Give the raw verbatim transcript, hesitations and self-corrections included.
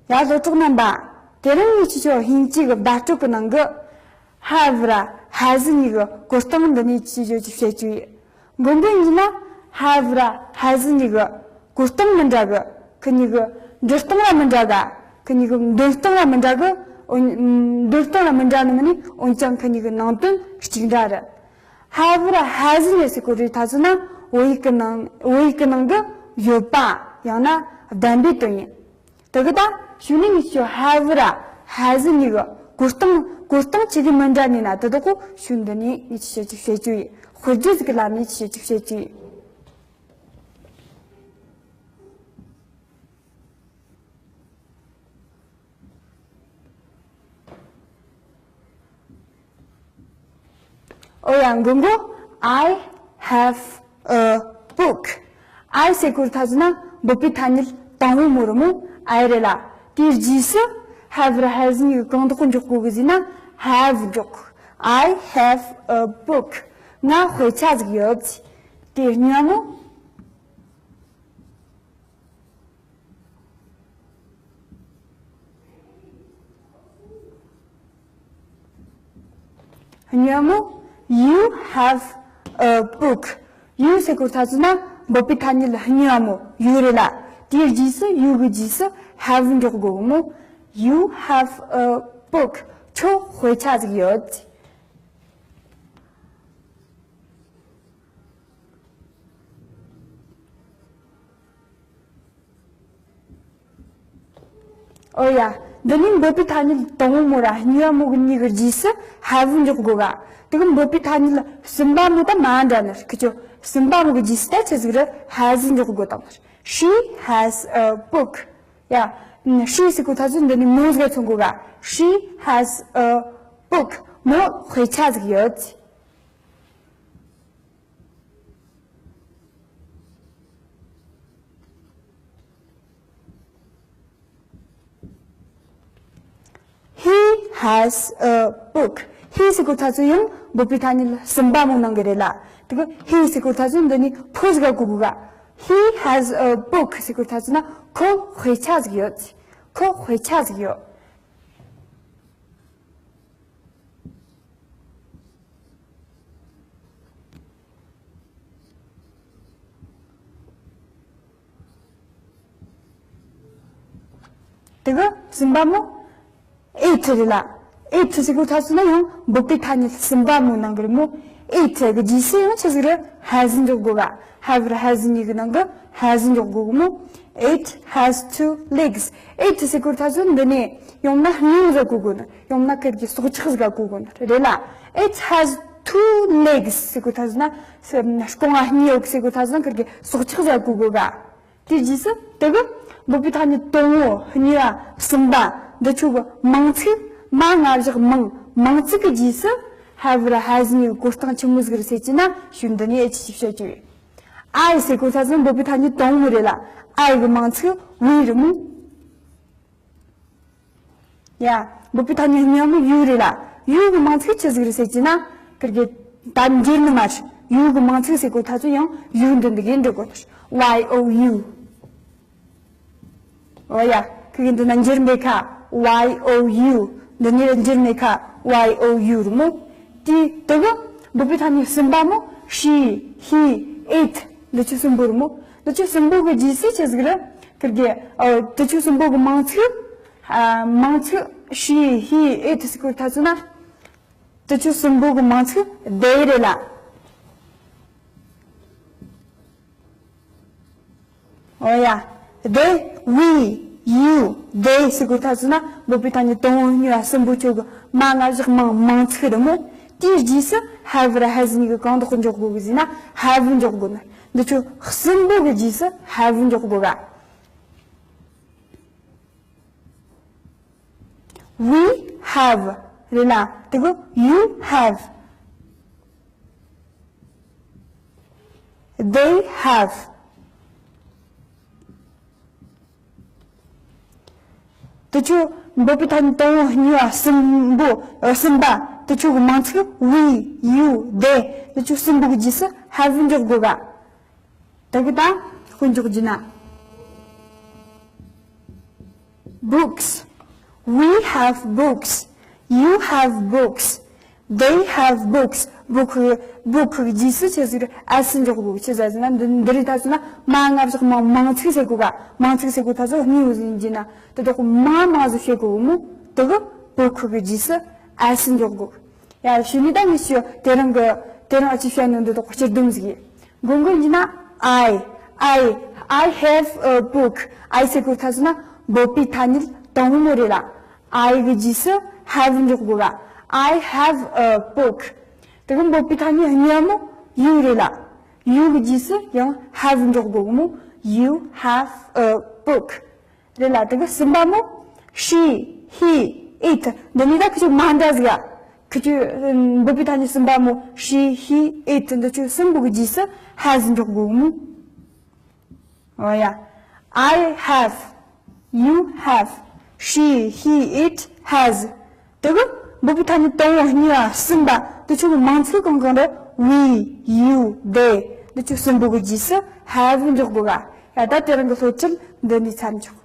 ཡ། སློབ་གྲོགས་རྣམ་པ། དེ་རིང་ངས་ཁྱེད་ཚོར་ཧིན་སྐད་ཀྱི་བརྡ་སྤྲོད་ཀྱི་ནང་གི་have ར་has གཉིས་ཀྱི་གོ་སྟངས་འདི་ནས་ཁྱེད་ཚོར་ཅིག་བཤད་རྒྱུ་ཡིན། མགོན་པོ་ཡིན་ན་have ར་has གཉིས་ཀྱི་གོ་སྟངས་མི་འདྲ་གི། ཁོ་གཉིས་ཀྱི་འབྲི་སྟངས་ལ་མི་འདྲ་ག། ཁོ་གཉིས་ཀྱི་འདོན་སྟངས་ལ་མི་འདྲ་གི། འོན། འདོན་སྟངས་ལ་མི་འདྲ་ནི་མིན་ནི། འོན་ཀྱང་ཁོ་གཉིས་ཀྱི་ནང་དོན་གཅིག་འདྲ་རེད། have ར་has གཉིས་ཟེར་གོ་རེད། ད་ཚོ་ན་བོད་ཡིག་གི་ནང་། བོད་ཡིག་གི་ནང་གི་ཡོད་པ། ཡང་ན་བདེན་པའི་དོན་ཡིན། དེ་གི་ད་ཞུ་ནི་ངས་ཁྱོད་have ར་has གཉིས་གི་གོ་སྟངས། གོ་སྟངས་ཆི་གི་མི་འདྲ་ནི་ན། དེ་དག་གོ་ཞུ་འདི་ནི་ངས་ཁྱོད་ཅིག་བཤད་རྒྱུ་ཡིན། དཔེར་བརྗོད་ཟིག་གི་ལམ་ནས་ཁྱོད་ཅིག་བཤད་རྒྱུ་ཡིན། ཨོ་ཡ། མགོན་པོ། I have a book. I ཟེར་གོ་ཐ་ཚོ་ན་འབོད་པའི་ཐ་སྙད་དང་པོ་མོ་རེད་མོ། I རེད་ལ། དེའི་རྗེས་སུ་have ར་has གཉིས་གང་དག་འཇོག་དགོས་གི་ཟེར་ན་have འཇོག I have a book. ང་དཔེ་ཆ་ཟིག་ཡོད། དེ་གཉིས་མོ། གཉིས་མོ། You have a book. You ཟེར་གོ་ཐ་ཚོ་ན་འབོད་པའི་ཐ་སྙད་གཉིས་མོ་you རེད་ལ། དེའི་རྗེས་སུ། you གི་རྗེས་སུ་have འཇོག་དགོས་མོ། You have a book. ཁྱོད་དཔེ་ཆ་ཟིག་ཡོད། ཨོ་ཡ། འདི་ནི་འབོད་པའི་ཐ་སྙད་དང་པོ་མོ་ར་གཉིས་པ་མོ་གི་གཉིས་ཀྱི་རྗེས་སུ་have འཇོག་དགོས་ག། དེ་གི་འབོད་པའི་ཐ་སྙད་གསུམ་པ་མོ་ད་མ་འདྲ་ནི། ཁི་ཆོ་གསུམ་པ་མོ་གི་རྗེས་སུ་ད་ཆི་ཟིག་རེད། has འཇོག་དགོས་དང་། She has a book. ཡ། she ཟེར་གོ་ཐ་ཚོ་འདི་ནི་མོ་ཟིག་མཚོན་དགོས་ག། She has a book. མོ་དཔེ་ཆ་ཟིག་ཡོད། He has a book. He ཟེར་གོ་ཐ་ཚོ་ཡང་འབོད་པའི་ཐ་སྙད་གསུམ་པ་མོ་ནང་གི་རེད་ལ། དེ་གི་he ཟེར་གོ་ཐ་ཚོ་འདི་ནི་ཕོ་ཟིག་ག་གོ་དགོས་ག། He has a book ཟེར་གོ་ཐ་ཚོ་ན་ཁོ་དཔེ་ཆ་ཟིག་ཡོད། ཁོ་དཔེ་ཆ་ཟིག་ཡོད། དེ་གི་གསུམ་པ་མོ་it རེད་ལ། it ཟེར་གོ་ཐ་ཚོ་ན་ཡང་འབོད་པའི་ཐ་སྙད་གསུམ་པ་མོ་ནང་གི་རེད་མོ། it གི་རྗེས་སུ་ཡང་ཆི་ཟིག་རེད། has འཇོག་དགོས་ག། have ར་has གཉིས་ཀྱི་ནང་གི་has འཇོག་དགོས་གི་མོ། It has two legs. It ཟེར་གོ་ཐ་ཚོ་འདི་ནས་ཡང་ན་སྙིང་ཟིག་གོ་དགོས་ནི། ཡང་ན་ཁིར་གི་སྲོག་ཆགས་ཟིག་གོ་དགོས་ནི་རེད་ལ། It has two legs ཟེར་གོ་ཐ་ཚོ་ན་རྐང་ང་གཉིས་ཡོད་ཟེར་གོ་ཐ་ཚོ་ན་ཁིར་གི་སྲོག་ཆགས་ཟིག་གོ་དགོས་ག། དེའི་རྗེས་སུ་དེ་གི་འབོད་པའི་ཐ་སྙད་དང་པོ། གཉིས་པ། གསུམ་པ། འདི་ཆོ་གི་མིང་ཚིག་མ་ང་བཞག་མིང་། མིང་ཚིག་གི་རྗེས་སུ་have ར་has གཉིས་གི་གོ་སྟངས་ཆི་མོ་ཟིག་རེད་ཟེར་གྱི་ན་ཞུ་འདི་ནས་ཨེ་ཆི་ཆི་བཤད་རྒྱུ་ཡོད། I ཟེར་གོ་ཐ་ཚོ་འབོད་པའི་ཐ་སྙད་དང་པོ་རེད་ལ། I གི་མིང་ཚིག་we རེད་མོ། ཡ། འབོད་པའི་ཐ་སྙད་གཉིས་པ་you རེད་ལ། you གི་མིང་ཚིག་ཆི་ཟིག་རེད་ཟེར་གྱི་ན། ཁིར་གི་ད་འགྱུར་ནི་མ་རེད། you གི་མིང་ཚིག་ཟེར་གོ་ཐ་ཚོ་ཡང་you འདི་འདི་གི་འབྲི་དགོས་ནི། Y O U. ཨོ་ཡ། ཁིར་གི་འདི་ན་འགྱུར་མེད་ཁ། Y O U. འདི་ནི་འགྱུར་མེད་ཁ། Y O U རེད་མོ། དེ་དེ་གི་འབོད་པའི་ཐ་སྙད་གསུམ་པ་མོ། she, he, it འདི་ཆོ་གསུམ་པོ་རེད་མོ། འདི་ཆོ་གསུམ་པོ་གི་རྗེས་སུ་ཆི་ཟིག་རེད། ཁིར་གི་ཨོ་འདི་ཆོ་གསུམ་པོ་གི་མིང་ཚིག་ཨ། མིང་ཚིག she, he, it ཟེར་གོ་ཐ་ཚོ་ན། དེ་ཆོ་གསུམ་པོ་གི་མིང་ཚིག་they རེད་ལ། ཨོ་ཡ། they, we, you, they ཟེར་གོ་ཐ་ཚོ་ན་འབོད་པའི་ཐ་སྙད་དང་པོ་གཉིས་པ་གསུམ་པོ་ཆོ་གི་མ་ང་བཞག་མིང་མིང་ཚིག་རེད་མོ། དེའི་རྗེས་སུ་have ར་has གཉིས་གི་གང་དག་འཇོག་དགོས་གི་ཟེར་ན་have འཇོག་དགོས་ནི། འདི་ཆོ་གསུམ་པོ་གི་རྗེས་སུ་have འཇོག་དགོས་ག། We have རེད་ལ། དེ་གི you have. They have. དེ་ཆོ་འབོད་པའི་ཐ་སྙད་དང་པོ་གཉིས་པ་གསུམ་པོ་ཨ་གསུམ་པ་དེ་ཆོ་གི་མིང་ཚིག we, you, they དེ་ཆོ་གསུམ་པོ་གི་རྗེས་སུ་have འཇོག་དགོས་ག། དེ་གི་ད་དཔེ་འཇོག་རྒྱུ་ན། Books. We have books. You have books. They have books. Book, book གི་རྗེས་སུ་ཆི་ཟིག་རེད། S འཇོག་དགོས། ཆི་ཟེར་ཟེར་ན་འདི་འདི་རིགས་ད་ཟེར་ན་མ་ང་བཞག་མང་མང་ཚིག་ཟེར་དགོས་ག་མང་ཚིག་ཟེར་དགོས་ད་ཟེར་གཉིས་པོ་ཟིག་ཡིན་གྱི་ན་དེ་དག་མང་མང་ཟིག་བཤད་དགོས་མོ། དེ་གི་book གི་རྗེས་སུ་S འཇོག་དགོས། ཡ་ཞུ་ནི་ད་ངས་ཞུ་དེ་རིང་གི་དེ་རིང་ཨ་ཅི་བཤད་ནོ་འདི་དག་སྤྱིར་བསྡོམས་ཟིག་ཡིན། དགོངས་དག་ཡིན་ན། I, I, I have a book. I ཟེར་དགོས་ཐ་ཟེར་ན་འབོད་པའི་ཐ་སྙད་དང་པོ་མོ་རེད་ལ། I གི་རྗེས་སུ་have འཇོག་དགོས་ལ། I have a book. དེ་གི་འབོད་པའི་ཐ་སྙད་གཉིས་པ་མོ་you རེད་ལ། You གི་རྗེས་སུ་ཡང་have འཇོག་དགོས་མོ། You have a book. རེད་ལ། དེ་གི་གསུམ་པ་མོ། She, he, it. འདི་གཉིས་ད་ཁི་ཆོ་མ་འདྲ་ཟིག་ཡ། ཁི་ཆོ་འབོད་པའི་ཐ་སྙད་གསུམ་པ་མོ། She, he, it འདི་ཆོ་གསུམ་པོ་གི་རྗེས་སུ་has འཇོག་དགོས་མོ། འོ་ཡ། I have. You have. She, he, it has. དེ་གི་འབོད་པའི་ཐ་སྙད་དང་པོ་གཉིས་པ་གསུམ་པ་དེ་ཆོ་གི་མང་ཚིག་གང་གང་རེད། We, you, they འདི་ཆོ་གསུམ་པོ་གི་རྗེས་སུ་have འཇོག་དགོས་ག་ཡ་ད་དེ་རིང་གི་སློབ་ཁྲིད་འདི་ནས་མཚམས་འཇོག